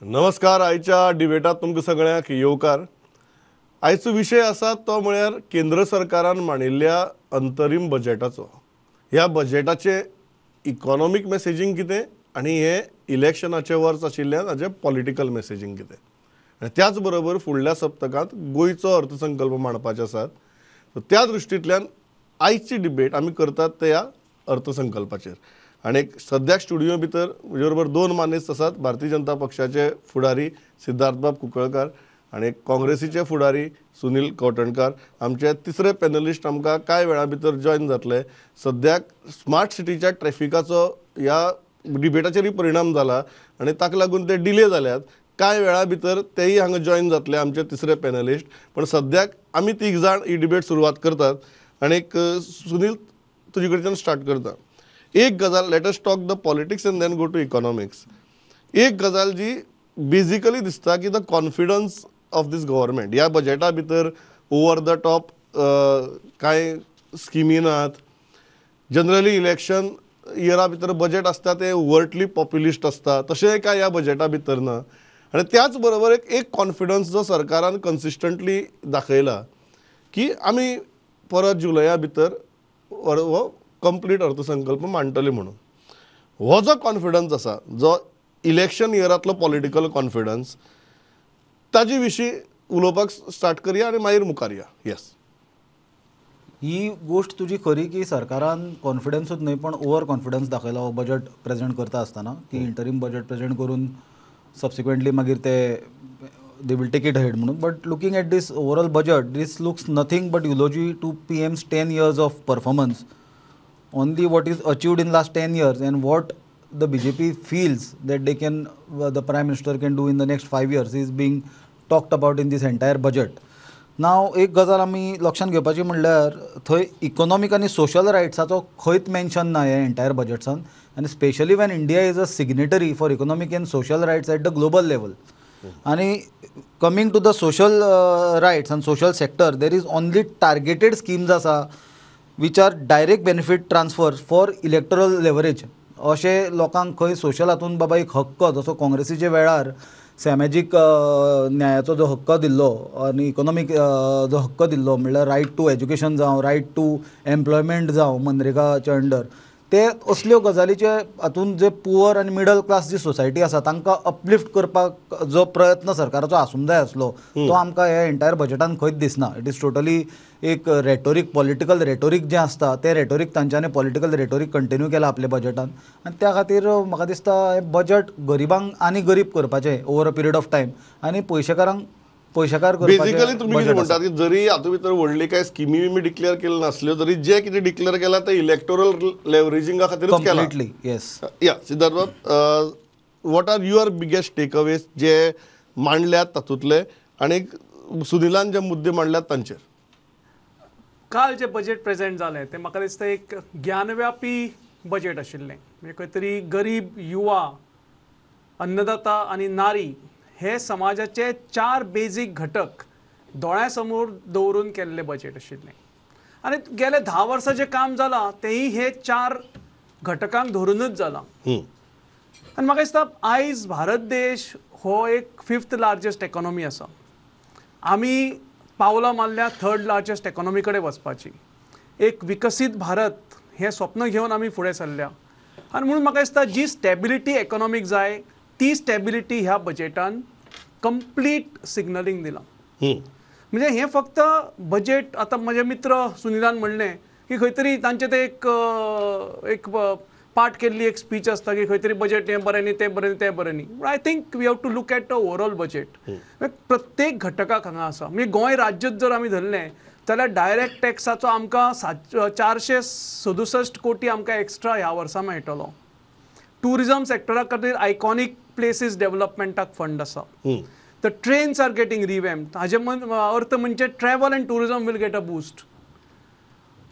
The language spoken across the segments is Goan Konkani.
नमस्कार. आयच्या डिबेटात तुमकां सगळ्यांक येवकार. आयचो विशय आसा तो म्हळ्यार केंद्र सरकारान मांडिल्ल्या अंतरीम बजेटाचो. ह्या बजेटाचें इकॉनॉमीक मॅसेजींग कितें आनी हें इलेक्शनाचें वर्स आशिल्ल्यान हाचें पॉलिटिकल मॅसेजींग कितें, आनी त्याच बरोबर फुडल्या सप्तकांत गोंयचो अर्थसंकल्प मांडपाचे आसात. त्या दृश्टींतल्यान आयची डिबेट आमी करतात ते ह्या अर्थसंकल्पाचेर. आनी सद्याक स्टुडियो भितर म्हजे बरोबर दोन मानेस्त आसात, भारतीय जनता पक्षाचे फुडारी सिद्धार्थबाब कुंकळकार आनी काँग्रेसीचे फुडारी सुनील कवठणकार. आमचे तिसरे पॅनलिस्ट आमकां कांय वेळा भितर जॉयन जातले. सद्याक स्मार्ट सिटीच्या ट्रॅफिकाचो ह्या डिबेटाचेरूय परिणाम जाला आनी ताका लागून ते डिले जाल्यात. कांय वेळा भितर तेय हांगा जॉयन जातले आमचे तिसरे पॅनलिस्ट. पण सद्याक आमी तीग जाण ही डिबेट सुरवात करतात. आनी सुनील, तुजे कडच्यान स्टार्ट करता. एक गजाल, let us talk the politics and then go to economics. एक गजाल जी बेजिकली दिसता की the confidence of this government, ह्या बजेटा भितर ओवर the top कांय स्किमी नात. जनरली इलेक्शन इयरा भितर बजेट आसता तें ओवर्टली पॉप्युलिस्ट आसता, तशें कांय ह्या बजेटा भितर ना. आनी त्याच बरोबर एक कॉन्फिडन्स जो सरकारान कन्सिस्टंटली दाखयला की आमी परत जुलया भितर हो कंप्लीट अर्थसंकल्प मांडटले म्हणून. हो जो कॉन्फिडन्स आसा, जो इलेक्शन इयरांतलो पॉलिटिकल कॉन्फिडन्स, ताजे विशीं उलोवपाक स्टार्ट करया आनी मागीर मुखार या. येस, ही गोष्ट तुजी खरी की सरकारान कॉन्फिडन्सूच न्हय पण ओवर कॉन्फिडन्स दाखयला हो बजेट प्रेजेंट करता आसतना, की इंटरीम बजेट प्रेजेंट करून सबसिक्वेंटली मागीर ते they will take it ahead म्हणून. But looking at this overall budget, this looks nothing but eulogy to PM's 10 years of performance, only what is achieved in last 10 years and what the BJP feels that they can, the Prime Minister can do in the next 5 years is being talked about in this entire budget. Now, एक गजाल आमी लक्षांत घेवपाची म्हणल्यार थंय इकॉनॉमीक आनी सोशल रायट्साचो खंयच मेन्शन ना ह्या एंटायर बजेट्सान, आनी specially when India is a signatory for economic and social rights at the global level. आनी coming to the social rights and social sector, there is only targeted schemes आसा which are direct benefit transfer for electoral leverage. अशें लोकांक खंय सोशल हातून बाबा एक हक्क, जसो काँग्रेसीच्या वेळार सामाजीक न्यायाचो जो हक्क दिल्लो आनी इकॉनॉमीक जो हक्क दिल्लो, म्हणल्यार रायट टू एज्युकेशन जावं, रायट टू एम्प्लॉयमेंट जावं मनरेगाच्या अंडर, ते असल्यो गजालीचे हातून जे पुअर आनी मिडल क्लास जी सोसायटी आसा तांकां अपलिफ्ट करपाक जो प्रयत्न सरकाराचो आसूंक जाय आसलो तो आमकां ह्या एंटायर बजेटान खंयच दिसना. It is totally एक रेटोरीक, पॉलिटिकल रेटोरीक जें आसता तें रेटोरीक तांच्यांनी पॉलिटिकल रेटोरीक कंटिन्यू केलां आपल्या बजेटान. आनी त्या खातीर म्हाका दिसता हें बजेट गरिबांक आनी गरीब करपाचें over a period of time आनी पयशेकारांक पयशेकार करपाचें. बेसिकली तुमी कितें म्हणटात की जरी हातूंत भितर व्हडली कांय स्किमी बिमी डिक्लेअर केल्यो नासल्यो तरी जें कितें डिक्लेअर केलां तें इलेक्टोरल लेवरेजिंगा खातीरूच केलां. कंप्लिटली येस. या Siddharth, what are your biggest takeaways जे मांडल्यात तातूंतले आनी सुनीलान जे मुद्दे मांडल्यात तांचेर? काल जें बजेट प्रेजेंट जालें तें म्हाका दिसता एक ज्ञानव्यापी बजेट आशिल्लें. म्हणजे खंय तरी गरीब, युवा, अन्नदाता आनी नारी हे समाजाचे चार बेजीक घटक दोळ्या समोर दवरून केल्लें बजेट आशिल्लें. आनी गेले 10 वर्सां जें काम जालां तेंय हे चार घटकांक धरूनच जालां. आनी म्हाका दिसता आयज भारत देश हो एक 5th largest economy आसा. आमी पावलां मारल्या 3rd largest economy कडेन वचपाची. एक विकसीत भारत हें स्वप्न घेवन आमी फुडें सरल्या. आनी म्हणून म्हाका दिसता जी स्टेबिलिटी इकॉनॉमीक जाय ती स्टेबिलिटी ह्या बजेटान कंप्लीट सिग्नलिंग दिलां. म्हणजे हें फक्त बजेट, आतां म्हजे मित्र सुनीलान म्हणलें की खंय तरी तांचें तें एक एक पाठ केल्ली एक स्पीच आसता की खंय तरी बजेट हें बरें न्ही, तें बरें न्ही, तें बरें न्ही. I think we have to look at the overall budget. प्रत्येक घटकाक हांगा आसा. म्हणजे गोंय राज्यच जर आमी धरलें जाल्यार डायरेक्ट टॅक्साचो आमकां 467 कोटी आमकां एक्स्ट्रा ह्या वर्सा मेळटलो. टुरिजम सेक्टरा खातीर आयकॉनीक प्लेसीस डेव्हलपमेंटाक फंड आसा. The trains are getting revamped. हाजे अर्थ म्हणजे travel and tourism will get a boost.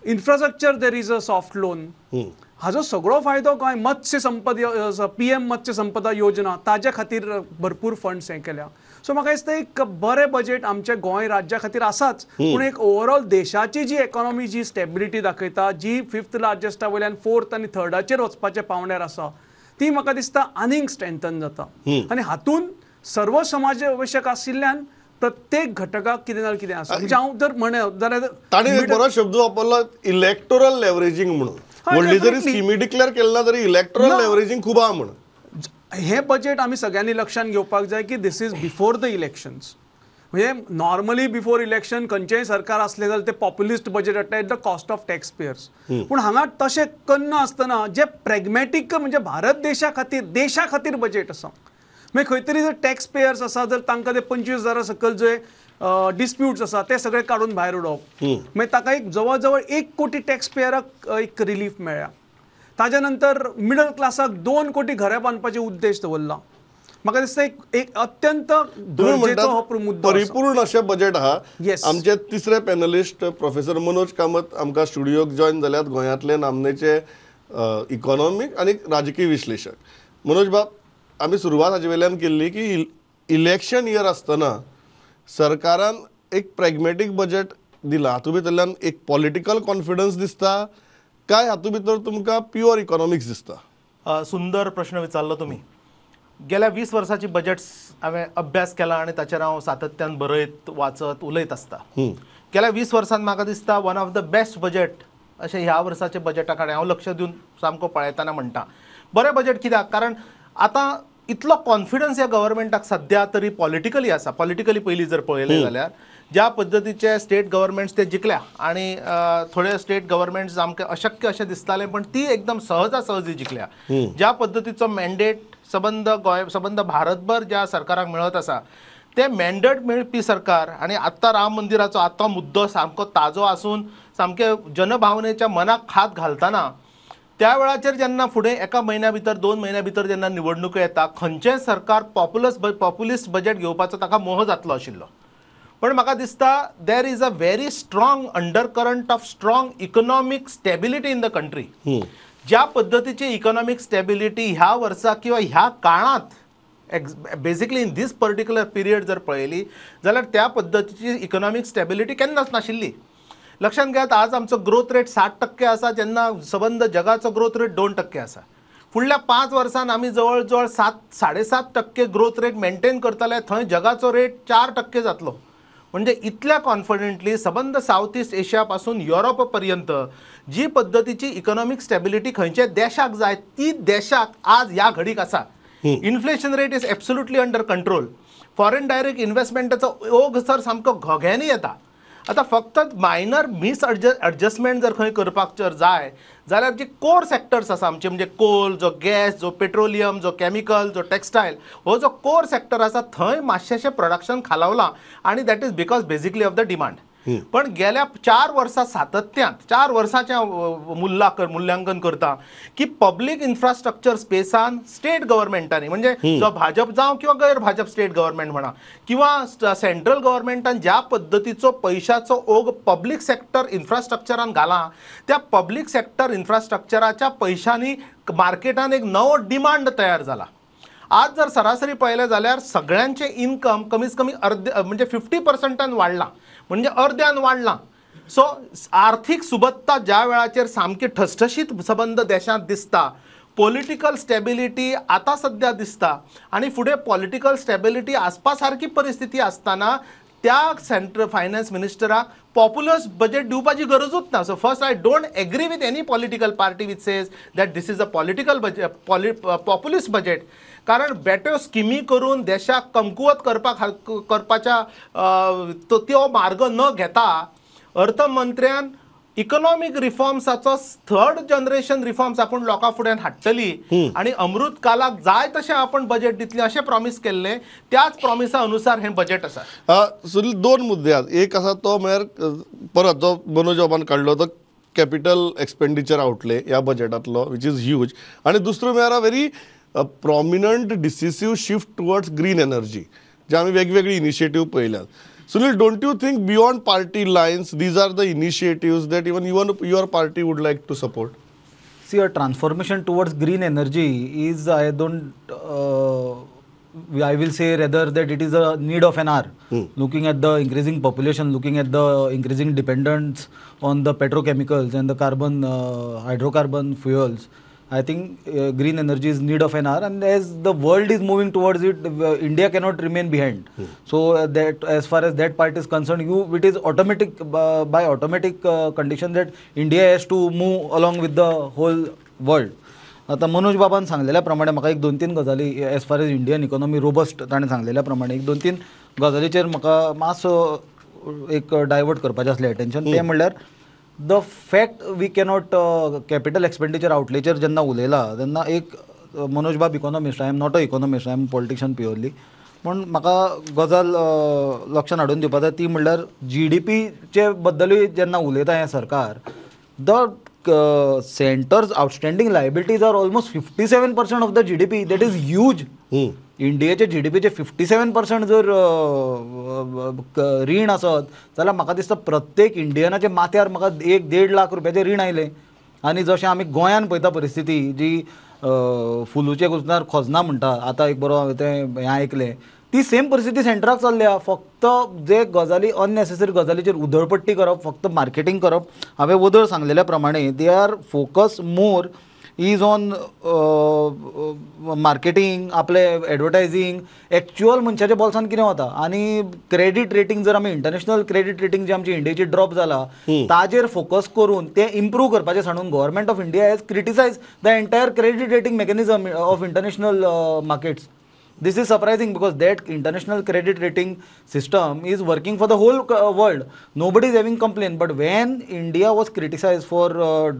Infrastructure there is a soft loan. हाजो सगळो फायदो गोंय मत्स्य संपदा, PM मत्स्य संपदा योजना ताज्या खातीर भरपूर फंड्स हें केल्या. सो म्हाका दिसता एक बरें बजेट आमच्या गोंय राज्या खातीर आसाच, पूण एक ओवरऑल देशाची जी इकॉनॉमी जी स्टेबिलिटी दाखयता, जी 5th लार्जस्टा वयल्यान 4th आनी 3rडाचेर वचपाच्या पावंड्यार आसा, ती म्हाका दिसता आनीक स्ट्रेंथन जाता. आनी हातून सर्व समावेशक आशिल्ल्यान प्रत्येक घटकाक कितें ना कितें आसा. म्हणजे हांव जर म्हणत जाल्यार ताणें एक बरो शब्द वापरला, इलेक्टोरल लेवरेजींग म्हणून. व्हडली जरी स्किमी डिक्लेअर केली ना तरी इलेक्टोरल लेवरेजींग खूब आहा म्हणून. हें बजेट आमी सगळ्यांनी लक्षांत घेवपाक जाय की this is before the elections. म्हणजे नॉर्मली बिफोर इलेक्शन खंयचेंय सरकार आसलें जाल्यार ते पॉप्युलिस्ट बजेट हाडटा at the cost of tax payers. पूण हांगा तशें करना आसतना जे प्रॅग्मॅटीक म्हणजे भारत देशा खातीर, देशा खातीर बजेट आसा. मागीर खंय तरी जर टॅक्स पेयर्स आसा जर तांकां ते 25,000 सकयल जे डिस्प्यूट्स आसा ते सगळे काडून भायर उडोवप, मागीर ताका एक जवळ जवळ 1 कोटी टॅक्स पेयराक एक रिलीफ मेळ्ळ्या. ताज्या नंतर मिडल क्लासाक 2 कोटी घरां बांदपाचे उद्देश दवरला. म्हाका दिसता एक अत्यंत गरजेचो हो मुद्दो, परिपूर्ण अशें बजेट आहा. आमचे तिसरे पॅनलिस्ट प्रोफेसर मनोज कामत आमकां स्टुडियोक जॉयन जाल्यात, गोंयांतले नामनेचे इकॉनॉमीक आनी राजकीय विश्लेशक. मनोज बाब, आमी सुरवात हाजे वयल्यान केल्ली की इलेक्शन इयर आसतना सरकारान एक प्रॅग्मॅटीक बजेट दिलां, हातूंत भितरल्यान एक पॉलिटिकल कॉन्फिडन्स दिसता काय हातूंत भितर तुमकां प्युअर इकॉनॉमिक्स दिसता? सुंदर प्रश्न विचारलो तुमी. गेल्या 20 वर्साची बजेट्स हांवें अभ्यास केला आनी ताचेर हांव सातत्यान बरयत, वाचत, उलयत आसता. गेल्या 20 वर्सांत म्हाका दिसता one of the best budget अशें ह्या वर्साच्या बजेटा कडेन हांव लक्ष दिवन सामको पळयतना म्हणटा. बरें बजेट कित्याक? कारण आतां इतलो कॉन्फिडन्स ह्या गव्हर्मेंटाक सद्या तरी पॉलिटिकली आसा. पॉलिटिकली पयलीं जर पळयलें जाल्यार ज्या पद्दतीचे स्टेट गव्हर्मेंट्स ते जिखल्या आनी थोडे स्टेट गव्हर्मेंट्स आमकां अशक्य अशें दिसतालें पण ती एकदम सहजासहजी जिखल्या. ज्या पद्दतीचो मॅन्डेट सबंद गोंय, सबंद भारतभर ज्या सरकाराक मेळत आसा ते मॅन्डेट मेळपी सरकार. आनी आत्तां राम मंदिराचो आतां मुद्दो सामको ताजो आसून सामके जनभावनेच्या मनाक हात घालतना त्या वेळाचेर जेन्ना फुडें एका म्हयन्या भितर 2 म्हयन्या भितर जेन्ना निवडणुको येता खंयचें सरकार पॉप्युलिस्ट बजेट घेवपाचो ताका मोह जातलो आशिल्लो. पण म्हाका दिसता there is a very strong undercurrent of strong economic stability in the country. ज्या पद्दतीची इकॉनॉमीक स्टेबिलिटी ह्या वर्सा किंवा ह्या काळांत basically in this particular period जर पळयली जाल्यार त्या पद्दतीची इकॉनॉमीक स्टेबिलिटी केन्नाच नाशिल्ली. लक्षांत घेयात, आज आमचो ग्रोथ रेट 60% आसा, जेन्ना सबंद जगाचो ग्रोथ रेट 2% आसा. फुडल्या 5 वर्सांत आमी जवळ जवळ 7-7.5% ग्रोथ रेट मेंटेन करतले, थंय जगाचो रेट 4% जातलो. म्हणजे इतल्या कॉन्फिडंटली सबंद सावथ ईस्ट एशिया पासून युरोप पर्यंत जी पद्दतीची इकॉनॉमीक स्टेबिलिटी खंयच्या देशाक जाय ती देशाक आज ह्या घडीक आसा. Inflation rate is absolutely under control. Foreign direct इन्व्हेस्टमेंटाचो ओघ सर सामको घोग्यांनी येता. आतां फक्त मायनर मिस एडजस्टमेंट जर खंय करपाक जर जाय जाल्यार जी कोर सेक्टर्स आसा आमचे, म्हणजे कोल, जो गॅस, जो पेट्रोलियम, जो केमिकल, जो टेक्सटायल, हो जो कोर सेक्टर आसा थंय मातशेंशें प्रोडक्शन खालावलां आनी that is because basically of the demand. पण गेल्या 4 वर्सां सातत्यांत 4 वर्सांचें मूल्यांकन करता की पब्लीक इन्फ्रास्ट्रक्चर स्पेसान स्टेट गव्हर्मेंटांनी, म्हणजे जो भाजप जावं किंवा गैर भाजप स्टेट गव्हर्मेंट म्हणा किंवा सेंट्रल गव्हर्मेंटान ज्या पद्दतीचो पयशाचो ओघ पब्लीक सेक्टर इन्फ्रास्ट्रक्चरान घाला त्या पब्लीक सेक्टर इन्फ्रास्ट्रक्चराच्या पयशांनी मार्केटान एक नवो डिमांड तयार जाला. आज जर सरासरी पळयलें जाल्यार सगळ्यांचें इन्कम कमीत कमी अर्दे म्हणजे 50% वाडलां, म्हणजे अर्द्यान वाडलां. सो आर्थीक सुबत्ता ज्या वेळाचेर सामकी ठसठशीत सबंद देशांत दिसता, पॉलिटिकल स्टेबिलिटी आतां सद्या दिसता आनी फुडें पॉलिटिकल स्टेबिलिटी आसपा सारकी परिस्थिती आसतना त्या सेंट्रल फायनान्स मिनिस्टराक पॉप्युलर बजेट दिवपाची गरजूच ना. So first I don't agree with any political party which says that this is a political budget, populist budget. कारण बेट्यो स्किमी करून देशाक कमकुवत करपाच्या तो मार्ग न घेता अर्थमंत्र्यान इकॉनॉमीक रिफॉर्म्साचो थर्ड जनरेशन रिफॉर्म्स आपूण लोकां फुड्यान हाडटली आनी अमृत कालाक जाय तशें आपूण बजेट दितली अशें प्रॉमीस केल्लें, त्याच प्रॉमिसा अनुसार हें बजेट आसा. सुनील, 2 मुद्दे आसात. एक आसा तो म्हळ्यार परत जो मनोज बाबान काडलो तो कॅपिटल एक्सपेंडिचर आउटले ह्या बजेटांतलो, which is huge. आनी दुसरो म्हळ्यार a very prominent decisive shift towards green energy, जे आमी वेगवेगळी initiative पळयल्यात. Sunil, don't you think beyond party lines these are the initiatives that even your party would like to support? See, a transformation towards green energy is, I will say rather that it is a need of an hour. Looking at the increasing population, looking at the increasing dependence on the petrochemicals and the carbon, hydrocarbon fuels, I think green energy is need of an hour, and as the world is moving towards it, India cannot remain behind. So that as far as that part is concerned, you it is automatic by automatic condition that India has to move along with the whole world. आतां मनोज बाबान सांगलेल्या प्रमाणे म्हाका एक दोन तीन गजाली as far as Indian economy robust ताणें सांगलेल्या प्रमाणे एक दोन तीन गजालीचेर म्हाका मातसो एक डायवर्ट करपाचें आसलें अटेन्शन. तें म्हणल्यार the fact we cannot capital expenditure आउटलेचेर जेन्ना उलयला तेन्ना एक मनोज बाब economist, I am not a economist, I am politician purely, पूण म्हाका गजाल लक्षान हाडून दिवपा जाय ती म्हणल्यार जी डी पीचे बद्दलूय जेन्ना उलयता हें सरकार, the centre's outstanding liabilities are almost 57% of the GDP. That is huge. इंडियेचे जी डी पीचे 57% जर रीण आसत जाल्यार म्हाका दिसता प्रत्येक इंडियनाच्या माथ्यार म्हाका 1-1.5 लाख रुपयाचें रीण आयलें. आनी जशें आमी गोंयान पळयता परिस्थिती जी फुलूचे कुसनार खोजना म्हणटा, आतां एक बरो हांवें तें हें आयकलें, ती सेम परिस्थिती सेंटराक चल्ल्या. फक्त जे गजाली अननेसेसरी गजालीचेर उधळपट्टी करप, फक्त मार्केटींग करप. हांवें वदळ सांगलेल्या प्रमाणे they are focus more is on marketing, आपले एडवर्टायझींग, एक्चुअल मनशाच्या बोल्सान कितें वता. आनी क्रेडीट रेटींग जर आमी इंटरनॅशनल क्रेडीट रेटींग जी आमची इंडियेची ड्रॉप जाला ताजेर फोकस करून तें इम्प्रूव करपाचें सांडून government of India has criticise the entire credit rating mechanism of international markets. This is surprising because that international credit rating system is working for the whole world. Nobody is having complaint. But when India was criticized for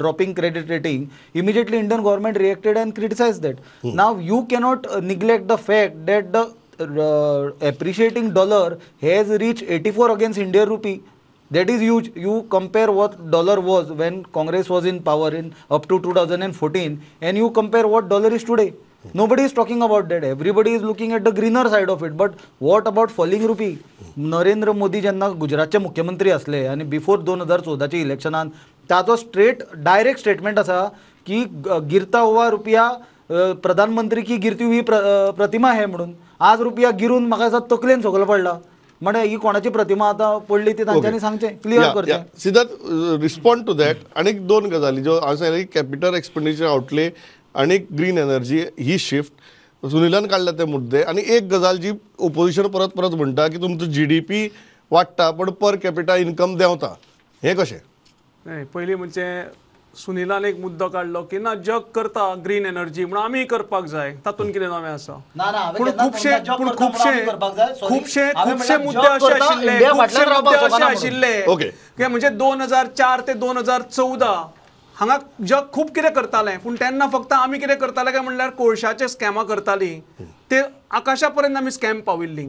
dropping credit rating, immediately Indian government reacted and criticized that. Now you cannot neglect the fact that the appreciating dollar has reached 84 against Indian rupee. That is huge. You compare what dollar was when Congress was in power in up to 2014 and you compare what dollar is today. Nobody is talking about that. Everybody is looking at the greener side of it. But what about falling rupee? Narendra Modi जेन्ना गुजरातचे मुख्यमंत्री असले आणि बिफोर 2014 इलेक्शनान ताचो स्ट्रेट डायरेक्ट स्टेटमेंट आसा की गिरता हुआ रुपया प्रधानमंत्री की गिरती हुई प्रतिमा है म्हणून. आज रुपया गिरून म्हाका दिसता तकलेन सगळो पडला. म्हणजे ही कोणाची प्रतिमा आतां पडली ती तांच्यांनी सांगचें, क्लियर करचें. Siddharth, respond to that. आनी दोन गजाली ज्यो हांवें सांगलें, कॅपिटल एक्सपेंडिचर आउटले आनी ग्रीन एनर्जी ही शिफ्ट सुनिलान काडल्या ते मुद्दे. आनी एक गजाल जी ओपोजिशन परत परत म्हणटा की तुमचो जी डी पी वाडटा पण पर कॅपिटा इन्कम देंवता, हें कशें? न्हय, पयलीं म्हणजे सुनिलान एक मुद्दो काडलो की ना जग करता ग्रीन एनर्जी म्हणून आमी करपाक जाय, तातूंत कितें नवें आसा. पूण खुबशे पूण खुबशे खुबशे खुबशे मुद्दे अशे आशिल्ले, खुबशे मुद्दे अशे आशिल्ले की म्हणजे 2004 ते 2014 हांगा जग खूब कितें करतालें, पूण तेन्ना फक्त आमी कितें करताले काय म्हणल्यार कोळशाचे स्कॅमां करतालीं, ते आकाशा पर्यंत आमी स्कॅम पाविल्लीं.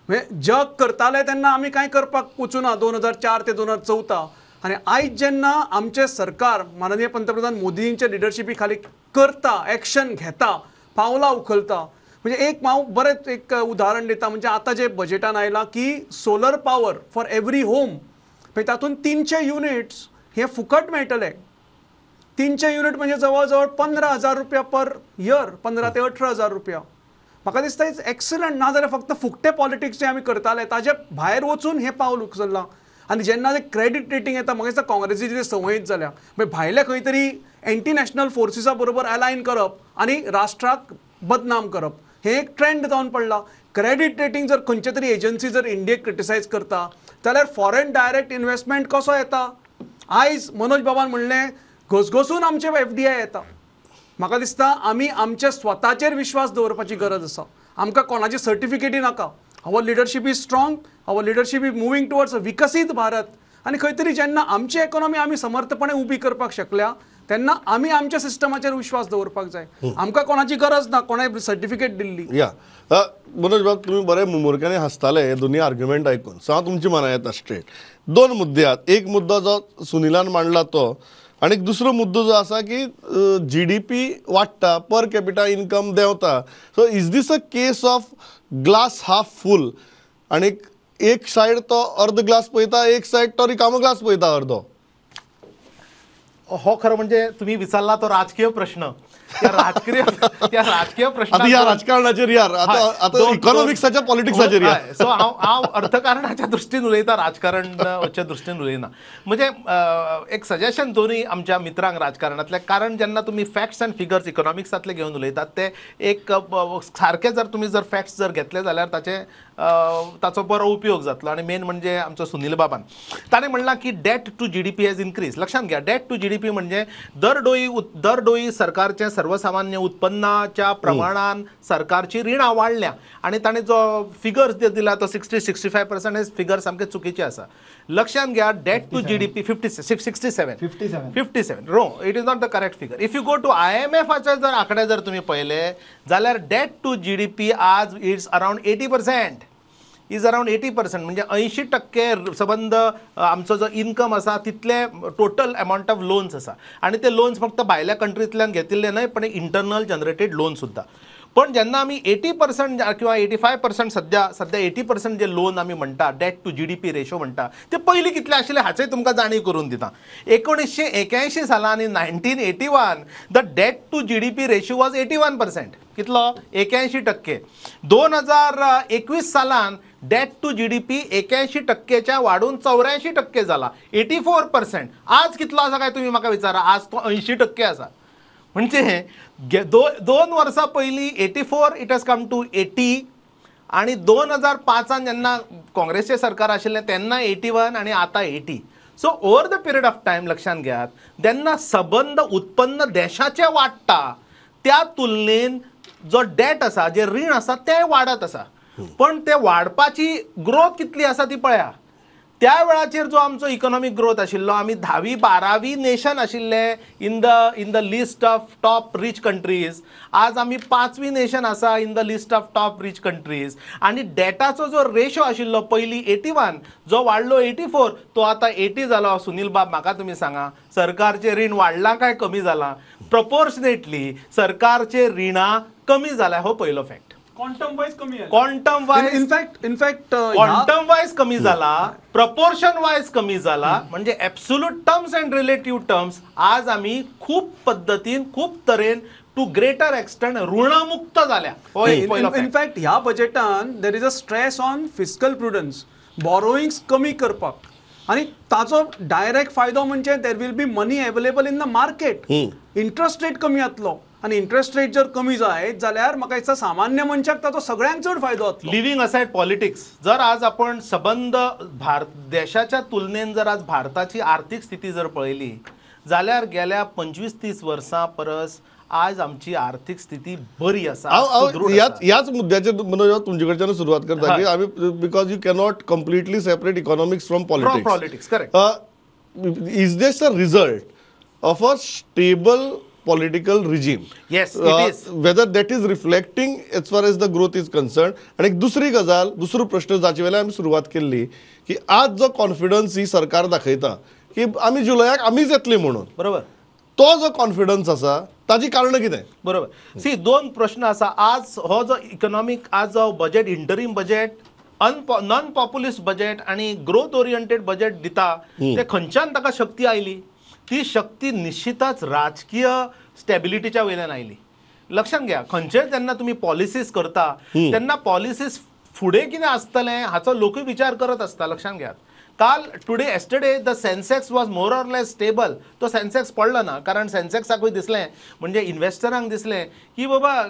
म्हणजे जग करतालें तेन्ना आमी कांय करपाक वचूना 2004 ते 2014. आनी आयज जेन्ना आमचें सरकार माननीय पंतप्रधान मोदींच्या लिडरशिपी खाली करता, एक्शन घेता, पावलां उखलता. म्हणजे एक हांव बरें एक उदाहरण दिता, म्हणजे आतां जें बजेटान आयलां की solar power for every home, म्हणजे तातूंत 300 युनिट्स हे फुकट मेळटले. 300 युनिट म्हणजे जवळ जवळ 15,000 रुपया पर इयर, 15 ते 18,000 रुपया. म्हाका दिसता it's excellent. ना जाल्यार फक्त फुकटे पॉलिटिक्स जे आमी करताले ताजे भायर वचून हें पावल उखल्लां. आनी जेन्ना ते क्रेडीट रेटींग येता म्हाका दिसता काँग्रेसीची ती संवयच जाल्या, मागीर भायले खंय तरी एंटी नॅशनल फोर्सिसा बरोबर अलायन करप आनी राष्ट्राक बदनाम करप हें एक ट्रेंड जावन पडला. क्रेडीट रेटींग जर खंयचे तरी एजन्सी जर इंडियेक क्रिटिसायज करता जाल्यार फॉरेन डायरेक्ट इन्वेस्टमेंट कसो येता? आयज मनोज बाबान म्हणलें घसघसून आमचे FDI येता. म्हाका दिसता आमी आमच्या स्वताचेर विश्वास दवरपाची गरज आसा. आमकां कोणाची सर्टिफिकेटी नाका. Our leadership is strong, our leadership is moving towards a विकसीत भारत. आनी खंय तरी जेन्ना आमची इकॉनॉमी आमी समर्थपणे उबी करपाक शकल्या तेन्ना आमी आमच्या सिस्टमाचेर विश्वास दवरपाक जाय. आमकां कोणाची गरज ना कोणाय सर्टिफिकेट दिल्ली. या मनोज बाब, तुमी बरे मुमुरक्यांनी हांसताले हे दोन्ही आर्ग्युमेंट आयकून. सो हांव तुमची मना येता स्ट्रेट. दोन मुद्दे आहात. एक मुद्दो जो सुनिलान मांडला तो, आनी दुसरो मुद्दो जो आसा की जी डी पी वाडटा, पर कॅपिटा इन्कम देंवता. So is this a case of glass half full? आनी एक सायड तो अर्द ग्लास पळयता, एक सायड तो रिकामो ग्लास पळयता अर्दो. हो खरं म्हणजे तुम्ही विचारला तो राजकीय प्रश्न. त्या राजकीय त्या राजकीय प्रश्न राजकारणाचेर यार, आतां इकॉनॉमिक्साच्या पॉलिटिक्साचेर या. सो हांव हांव अर्थकारणाच्या दृश्टीन उलयता, राजकारणाच्या दृश्टीन उलयना. म्हणजे एक सजेशन दोनूय आमच्या मित्रांक राजकारणांतल्या, कारण जेन्ना तुमी फॅक्ट्स अँड फिगर्स इकॉनॉमिक्सांतले घेवन उलयतात ते एक सारके जर तुमी जर फॅक्ट्स जर घेतले जाल्यार ताचे ताचो बरो उपयोग जातलो. आनी मेन म्हणजे आमचो सुनील बाबान ताणें म्हणलां की debt to GDP has increase. लक्षांत घ्या, डेट टू जीडीपी म्हणजे दरडोई सरकारचें सर्वसामान्य उत्पन्नाच्या प्रमाणान सरकारची रिणां वाडल्या आनी ताणें जो फिगर्स दिला तो 60-65% हे फिगर सामके चुकीचे आसा. लक्षांत घ्या, debt to GDP 57 wrong, it is not the correct figure. If you go to IMFाचे जर आंकडे जर तुमी पळयले जाल्यार डेट टू जीडीपी आज it's around 80%, is around 80%. म्हणजे 80% सबंद आमचो जो इनकम आसा तितले टोटल अमावंट ऑफ लोन्स आसा. आनी ते लोन्स फक्त भायल्या कंट्रींतल्यान घेतिल्ले न्हय, पण इंटरनल जनरेटेड लोन सुद्दां. पण जेन्ना आमी 80% किंवा 85% सद्या सद्या 80% जे लोन आमी म्हणटा, डेट टू जीडीपी रेशो म्हणटा, ते पयलीं कितले आशिल्ले हाचें तुमकां जाणीव करून दिता. 1981 सालान 1981 the debt to GDP ratio was 81%. कितलो? 81%. 2021 सालान डेट टू जीडीपी 81%च्या वाडून 84% जाला, 84%. आज कितलो आसा काय तुमी म्हाका विचारा, आज तो 80% आसा. म्हणजे 2 वर्सां पयलीं 84 it has come to 80, आनी 2005 जेन्ना काँग्रेसचें सरकार आशिल्लें तेन्ना 81 आनी आतां 80. So over the period of time लक्षांत घेयात, जेन्ना सबंद उत्पन्न देशाचें वाडटा त्या तुलनेन जो डेट आसा, जें रीण आसा तें वाडत आसा. पण ते वाडपाची ग्रोथ कितली आसा ती पळया. त्या वेळाचेर जो आमचो इकॉनॉमीक ग्रोथ आशिल्लो, आमी 10वी 12वी नेशन आशिल्ले in the list of top rich countries. आज आमी 5वी नेशन आसा in the list of top rich countries. आनी डेटाचो जो रेशो आशिल्लो पयलीं 81, जो वाडलो 84, तो आतां 80 जालो. सुनील बाब म्हाका तुमी सांगा, सरकारचें रीण वाडलां काय कमी जालां? प्रपोर्शनेटली सरकारचें रिणां कमी जालां, हो पयलो फॅक्ट. क्वांटम वाइज कमी आहे, quantum wise in fact quantum wise कमी जाला, प्रपोर्शन वाइज कमी जाला. म्हणजे absolute terms and relative terms आज आमी खूब पद्दतीन खूब तरेन टू ग्रेटर एक्सटेंट ऋणमुक्त जाल्या. इनफॅक्ट ह्या बजेटान there is a stress on fiscal prudence, borrowings कमी करपाक, आनी ताचो डायरेक्ट फायदो म्हणजे there will be money available in the market, interest rate कमी जातलो. आनी इंट्रस्ट रेट जर कमी जायत जाल्यार म्हाका दिसता सामान्य मनशाक ताचो सगळ्यांत चड फायदो जातलो. लिव्हिंग असायड पॉलिटिक्स, जर आज आपण सबंद भारत देशाच्या तुलनेन जर आज भारताची आर्थिक स्थिती जर पळयली जाल्यार गेल्या 25-30 वर्सां परस आज आमची आर्थिक स्थिती बरी आसा. ह्याच मुद्द्याचेर मनोज तुमचे कडच्यान सुरवात करता की आमी, because you cannot completely separate economics from politics. Correct. Is this a result of a stable political regime? Yes, it is. Whether that is reflecting as far as the growth is concerned. आणि एक दुसरी गजाल, दुसरो प्रश्न जाचे वेल्यान आमी सुरवात केल्ली की आज जो कॉन्फिडन्स ही सरकार दाखयता की आमी जुलयाक आमीच येतली म्हणून, बरोबर, तो जो कॉन्फिडन्स आसा ताची कारणां कितें? बरोबर. सी, दोन प्रश्न आसा. आज हो जो इकॉनॉमीक, आज जो budget, interim budget, non populist budget आनी ग्रोथ ओरिएंटेड बजेट दिता, ते खंयच्यान ताका शक्ती आयली? ती शक्ती निश्चितच राजकीय स्टेबिलिटीच्या वयल्यान आयली. लक्षांत घ्या, खंयचेय जेन्ना तुमी पॉलिसीज करता तेन्ना पॉलिसीज फुडें कितें आसतलें हाचो लोकूय विचार करत आसता. लक्षांत घेयात, काल today yesterday the Sensex was more or less stable. तो सेन्सेक्स पडलो ना, कारण सेन्सेक्साकूय दिसलें, म्हणजे इन्वेस्टरांक दिसलें की बाबा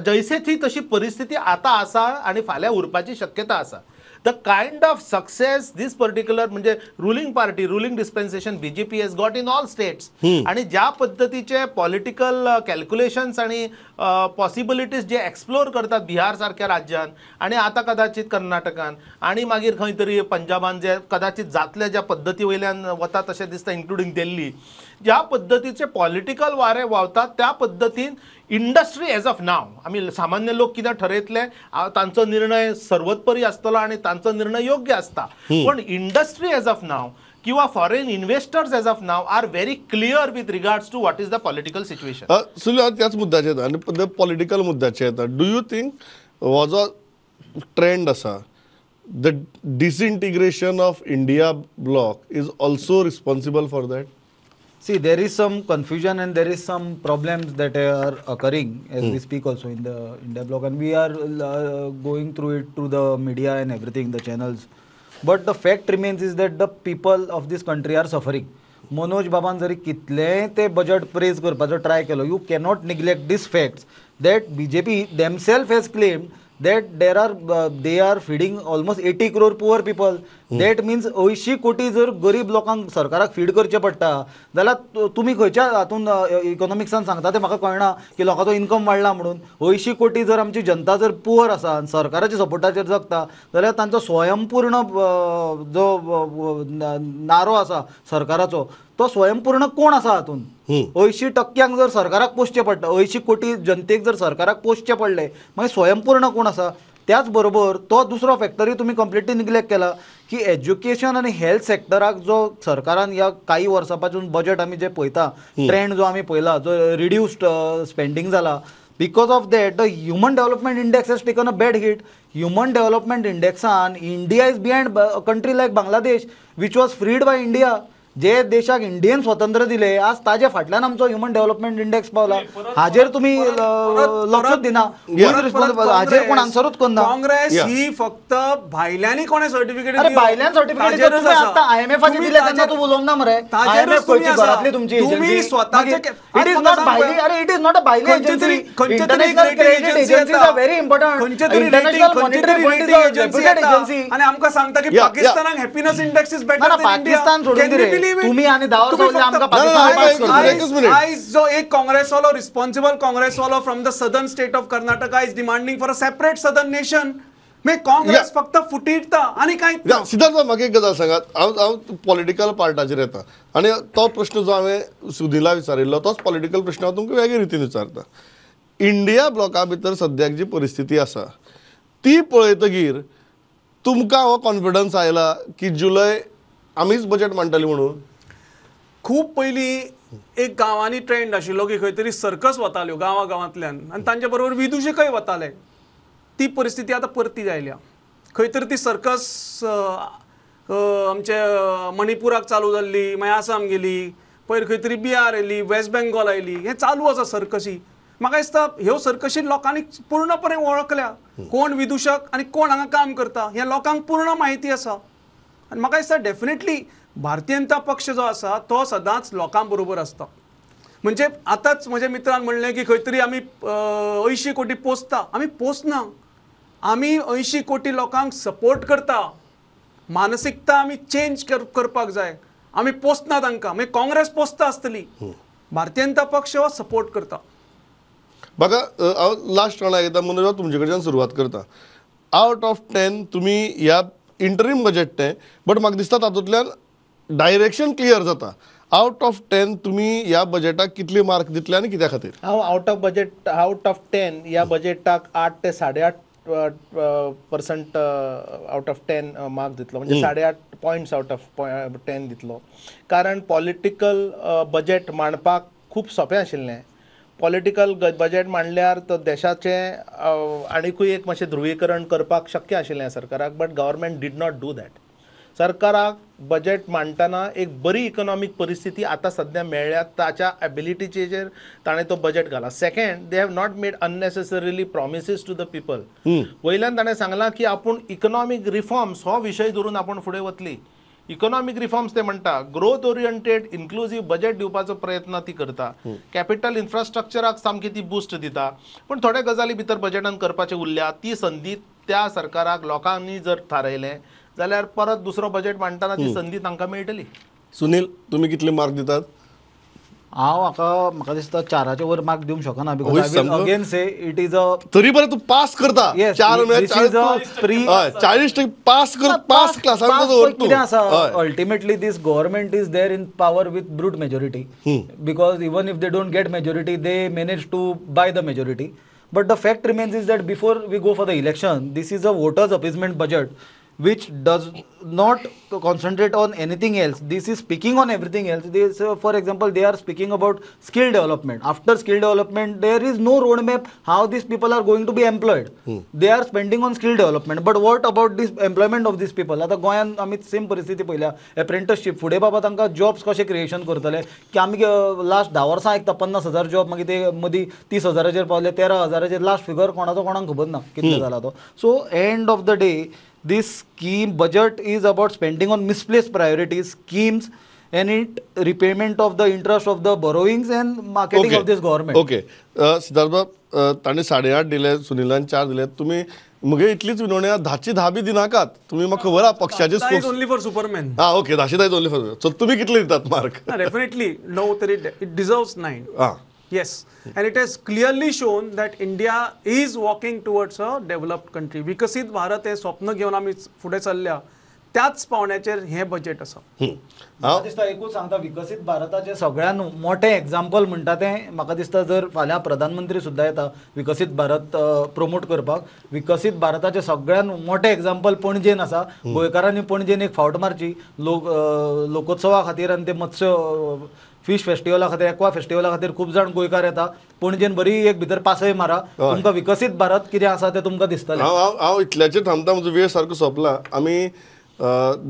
जैसे थी तशी परिस्थिती आतां आसा आनी फाल्यां उरपाची शक्यता आसा. The kind of success this particular म्हणजे ruling party, ruling dispensation BJP has got in all states, आणि ज्या पद्धतीचे पॉलिटिकल कॅल्क्युलेशन्स आणि पॉसिबिलिटीज जे एक्सप्लोर करतात बिहार सारख्या राज्यान आणि आता कदाचित कर्नाटकान आणि मागीर खंय तरी पंजाबान जे कदाचित जातले ज्या पद्दती वयल्यान वता तशें दिसता, इन्क्लुडींग दिल्ली, ज्या पद्दतीचे पॉलिटिकल वारे व्हांवतात त्या पद्दतीन इंडस्ट्री एज ऑफ नाव, आमी सामान्य लोक कितें ठरयतले तांचो निर्णय सर्वोत्परी आसतलो आनी तांचो निर्णय योग्य आसता, पण इंडस्ट्री एज ऑफ नाव किंवा foreign investors as of now are very clear with regards to what is the political situation. Sunil, त्याच मुद्द्याचेर येता आनी पॉलिटिकल मुद्द्याचेर येता. Do you think हो जो ट्रेंड आसा, the disintegration of India bloc is also responsible for that? See, there is some confusion and there is some problems that are occurring as we speak also in the India bloc, and we are going through it through the media and everything, the channels. But the fact remains is that the people of this country are suffering. Manoj Baban जरी कितलें ते बजेट प्रेज करपाचो ट्राय केलो, you cannot neglect this facts that BJP themself has claimed that there are they are feeding almost 80 crore poor people. That means 80 कोटी जर गरीब लोकांक सरकाराक फीड करचें पडटा जाल्यार तुमी खंयच्या हातून इकॉनॉमिक्सान सांगता तें म्हाका कळना की लोकांचो इन्कम वाडला म्हणून. 80 कोटी जर आमची जनता जर पुअर आसा आनी सरकाराच्या सपोर्टाचेर जगता जाल्यार तांचो स्वयंपूर्ण जो नारो आसा सरकाराचो तो स्वयंपूर्ण कोण आसा हातून? 80% जर सरकाराक पोसचें पडटा, 80 कोटी जनतेक जर सरकाराक पोसचें पडलें मागीर स्वयंपूर्ण कोण आसा? त्याच बरोबर तो दुसरो फॅक्टरी तुमी कंप्लिटली निग्लेक्ट केला की एज्युकेशन आनी हेल्थ सेक्टराक जो सरकारान ह्या काही वर्सां पासून बजेट आमी जे पळयता, ट्रेंड जो आमी पळयला जो रिड्युस्ड स्पेंडींग जाला, because of that the human development index has taken a bad hit. Human development इंडेक्सान India is behind a country like Bangladesh which was freed by India. जे देशाक इंडियन स्वतंत्र दिले आज ताजे फाटल्यान आमचो ह्युमन डेव्हलपमेंट इंडेक्स पावला. हाजेर तुमी लक्षूच दिना, हाजेर कोण आन्सरूच करना. काँग्रेस ही फक्त भायल्यांनी कोणे सर्टिफिकेट, अरे भायल्यान सर्टिफिकेट आतां आयएमएफाचे दिले तेन्ना तूं उलोवंक ना मरे. आयएमएफ खंयची घरांतली तुमची एजन्सी? It is not भायली, अरे it is not a भायली agency. International credit agencies are very important. International Monetary Fund is a reputed agency. आनी आमकां सांगता की पाकिस्तानाक happiness index is better than India. Pakistan सोडून दी रे तुम्ही आणि 10 वर्सां आमकां पाकिस्तान. आयज जो एक काँग्रेसवालो, responsible काँग्रेसवालो from the southern state of Karnataka is demanding for a separate southern nation. मागीर काँग्रेस फक्त फुटिरता आनी कांय. सिद्धार्थ म्हाका एक गजाल सांगात, हांव हांव पॉलिटिकल पार्टाचेर येता आनी तो प्रश्न जो हांवें सुदिला विचारिल्लो तोच पॉलिटिकल प्रश्न हांव तुमकां वेगळे रितीन विचारता. इंडिया ब्लॉका भितर सद्याक जी परिस्थिती आसा ती पळयतगीर तुमकां हो कॉन्फिडन्स आयला की जुलय आमीच बजेट मांडटली म्हणून? खूब पयलीं एक गांवांनी ट्रेंड आशिल्लो की खंय तरी सर्कस वताल्यो गांवा गांवांतल्यान आनी तांचे बरोबर विदुशकय वताले. ती परिस्थिती आतां परती आयल्या. खंय तरी ती सर्कस आमचे मणिपुराक चालू जाल्ली, मागीर आसाम गेली, पयर खंय तरी बिहार आयली, वेस्ट बेंगॉल आयली. हें चालू आसा सर्कशी. म्हाका दिसता ह्यो सर्कशी लोकांनी पूर्णपणे वळखल्या, कोण विदुशक आनी कोण हांगा काम करता हें लोकांक पूर्ण म्हायती आसा. आनी म्हाका दिसता डेफिनेटली भारतीय जनता पक्ष जो आसा तो सदांच लोकां बरोबर आसता. म्हणजे आतांच म्हज्या मित्रान म्हणलें की खंय तरी आमी 80 कोटी पोसता, आमी पोसना, आमी 80 कोटी लोकांक सपोर्ट करता. मानसिकता आमी चेंज करपाक जाय. आमी पोसना तांकां, मागीर काँग्रेस पोसता आसतली, भारतीय जनता पक्ष हो सपोर्ट करता. बघा हांव लास्ट रावंडाक येता, मनोज तुमचे कडच्यान सुरवात करता. आवट ऑफ 10 तुमी ह्या इंटरीम बजेट तें, बट म्हाका दिसता तातूंतल्यान डायरेक्शन क्लियर जाता. आवट ऑफ 10 तुमी ह्या बजेटाक कितले मार्क दितले आनी कित्या खातीर? हांव out of budget, out of 10 ह्या बजेटाक 8 ते 8.5% आउट ऑफ 10 मार्क दितलो, म्हणजे 8.5 पॉयंट्स आउट ऑफ 10 दितलो. कारण पॉलिटिकल बजेट मांडपाक खूब सोंपें आशिल्लें. पॉलिटिकल बजेट मांडल्यार तो देशाचें आनिकूय एक मातशें ध्रुवीकरण करपाक शक्य आशिल्लें सरकाराक, but government did not do that. सरकाराक बजेट मांडटना एक बरी इकॉनॉमीक परिस्थिती आतां सद्या मेळ्ळ्या ताच्या एबिलिटीचेर ताणें तो बजेट घाला. Second, they have not made unnecessarily promises to the people. वयल्यान ताणें सांगलां की आपूण इकॉनॉमीक रिफॉर्म्स हो विशय धरून आपूण फुडें वतली. इकॉनॉमीक रिफॉर्म्स ते म्हणटा, ग्रोथ ओरिएंटेड इन्क्लुजीव बजेट दिवपाचो प्रयत्न ती करता, कॅपिटल इन्फ्रास्ट्रक्चराक सामकी ती बूस्ट दिता, पूण थोड्या गजाली भितर बजेटान करपाचे उरल्या. ती संदी त्या सरकाराक लोकांनी जर थारायलें जाल्यार परत दुसरो बजेट मांडटना ती संदी तांकां मेळटली. सुनील, तुमी कितले मार्क दितात? हांव म्हाका म्हाका दिसता 4 वयर मार्क दिवंक शकना, because I will again say it is a तरी बरें तूं पास करता. 4 40% पास कर, पास क्लासान कितें आसा. Ultimately this government is there in power with brute majority, because even if they don't get majority they manage to buy the majority. But the fact remains is that before we go for the election, this is a voters appeasement budget. which does not concentrate on anything else. This is speaking on everything else. This, for example, they are speaking about skill development. After skill development, there is no roadmap how these people are going to be employed. They are spending on skill development. But what about this employment of these people? आता गोंयांत आमी सेम परिस्थिती पळयल्या, एप्रेंटिसशीप फुडें बाबा तांकां जॉब्स कशे क्रिएशन करतले की आमी लास्ट 10 वर्सां आयकता 50,000 जॉब, मागीर ते मदीं 30,000 पावले, 13,000 लास्ट फिगर कोणाचो कोणाक खबर ना कितले जाला तो. So end of the day, this scheme budget is about spending on misplaced priorities, schemes, and it repayment of the interest of the borrowings and marketing of this government. Okay, Siddharth बाब, ताणें 8.5 दिले, सुनीलान 4 दिले. तुमी म्हगे इतलीच विनवणी, 10ची 10 बी दिनाकात तुमी, म्हाका खबर आहा पक्षाचे ओनली फॉर सुपरमॅन. हां ओके, 10ची 10 ओनली फॉर. सो तुमी कितले दितात मार्क? डेफिनेटली 9 तरी, it deserves 9. हां, Yes, and it has clearly shown that India is walking towards a developed country. विकसित भारत हे स्वप्न घेवन आमी फुडें चल्ल्या, त्याच पावण्याचेर हें बजेट आसा. म्हाका दिसता एकूच सांगता, विकसीत भारताचें सगळ्यान मोठें एग्जाम्पल म्हणटा तें म्हाका दिसता जर फाल्यां प्रधानमंत्री सुद्दां येता विकसीत भारत प्रमोट करपाक, विकसीत भारताचें सगळ्यान मोठें एग्जाम्पल पणजेन आसा. गोंयकारांनी पणजेन एक फावट मारची लोकोत्सवा खातीर आनी ते मत्स्य फिश फेस्टिवला खातीर, एक्वा फेस्टिवला खातीर खूब जाण गोंयकार येता. पणजेन बरी एक भितर पासय मारा, तुमकां विकसीत भारत कितें आसा तें तुमकां दिसतलें. हांव इतल्याचेर थांबता, म्हजो वेळ सारको सोंपला. आमी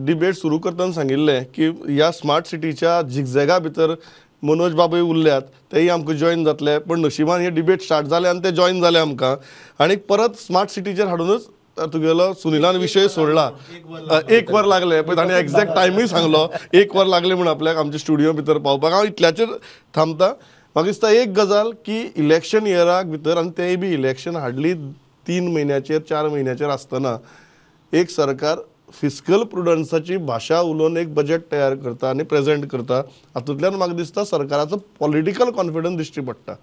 डिबेट सुरू करतना सांगिल्लें की ह्या स्मार्ट सिटीच्या झिगझॅगा भितर मनोज बाबूय उरल्यात, तेय आमकां जॉयन जातले, पण नशिबान हे डिबेट स्टार्ट जाले आनी ते जॉयन जाले आमकां. आनी परत स्मार्ट सिटीचेर हाडूनच तुगेलो सुनीलान विशय सोडला. 1 वर लागलें, पळय ताणें एग्जॅक्ट टायमूय सांगलो, 1 वर लागलें म्हूण आपल्याक आमच्या स्टुडियो भितर पावपाक. हांव इतल्याचेर थांबता. म्हाका दिसता एक गजाल की इलेक्शन इयराक भितर, आनी तेय बी इलेक्शन हाडली 3 म्हयन्याचेर 4 म्हयन्याचेर आसतना, एक सरकार फिस्कल प्रुडन्साची भाशा उलोवन एक बजेट तयार करता आनी प्रेजेंट करता. हातूंतल्यान म्हाका दिसता सरकाराचो पॉलिटिकल कॉन्फिडन्स दिश्टी पडटा.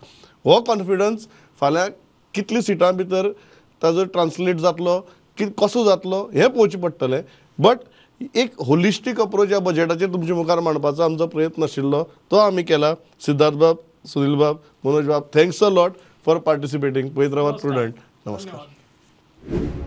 हो कॉन्फिडन्स फाल्यां कितली सिटां भितर ताजो ट्रान्सलेट जातलो, की कसो जातलो हें पळोवचें पडटलें. बट एक होलिस्टीक अप्रोच ह्या बजेटाचेर तुमचे मुखार मांडपाचो आमचो प्रयत्न आशिल्लो, तो आमी केला. सिद्धार्थ बाब, सुनील बाब, मनोज बाब, thanks a lot for participating. पळयत रावात प्रुडंट. नमस्कार.